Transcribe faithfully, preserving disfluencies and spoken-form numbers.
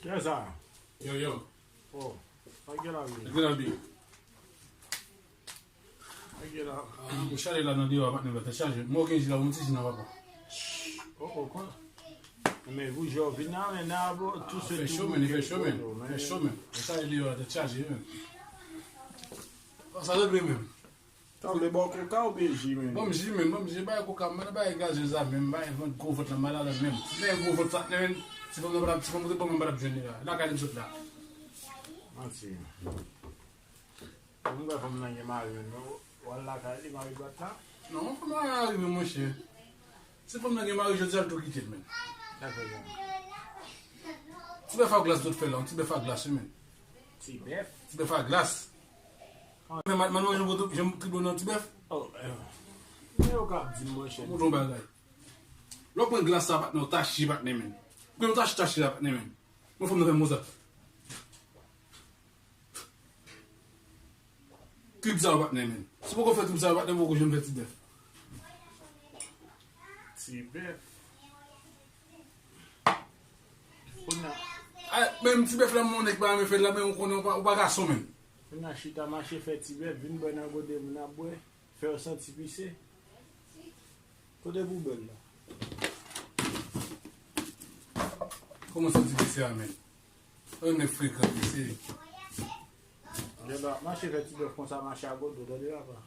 Kiyès sa? Yo, yo. Oh, sa gen la wi. Gen la bi. Sa gen la. Mwen chale la nan deyò a patnè, tèt chaje. Mwen gen ji la, yon ti ji nan papa. Oh, oh, kon. Men pou jò vin nan men nan abo tou se Fè cho men, fè cho men. Fè cho men. Mwen chale deyò a tèt chaje men. Sa te vle men. Tanble bò koka oubyen ji men. Bon, m ji men, bon, m ji bay koka, mwen bay gazez la men, bay vant gwo vant la malade men. Lè gwo vant sa men, ti fanm nan pa ti fanm te bon mwen pa jwenn li la. La kay li sot la. Manti. Mwen wè fanm nan gen mari men. Wal la kay li mari bat la. Non, fanm nan arive monchè. Si fanm nan gen mari jodi a l tou kite l men. Dakò jan. Ti bèf a glas dot fè la, ti bèf a glas wi men. Ti bèf. Ti bèf a glas. Men man man jan poto jan tribo nan ti bèf. Oh, eh. Men yo ka di m monchè. Mwen ton bagay. Lò pran glas sa patnè, w tachi patnè men. Pran yon tachi tachi la patnè men. Mwen fanm nan fè m konsa. Trip sa yo patnè men. Si poko fè trip sa yo patnè, poko janm fè ti bèf. Ti bèf. Kounye a, Ay, menm ti bèf la mwen nèg pa renmen fè l la men ou konnen ou pa, ou pa gason menm. Kounye a chita mache fè ti bèf vin bwè nan gode moun ap bwè. Fè yo santi pise. Kote poubèl la? Kòman santi pise a men? Yon nèg frekan pise. Lè ba mache fè ti bèf konsa mache a gode tande papa.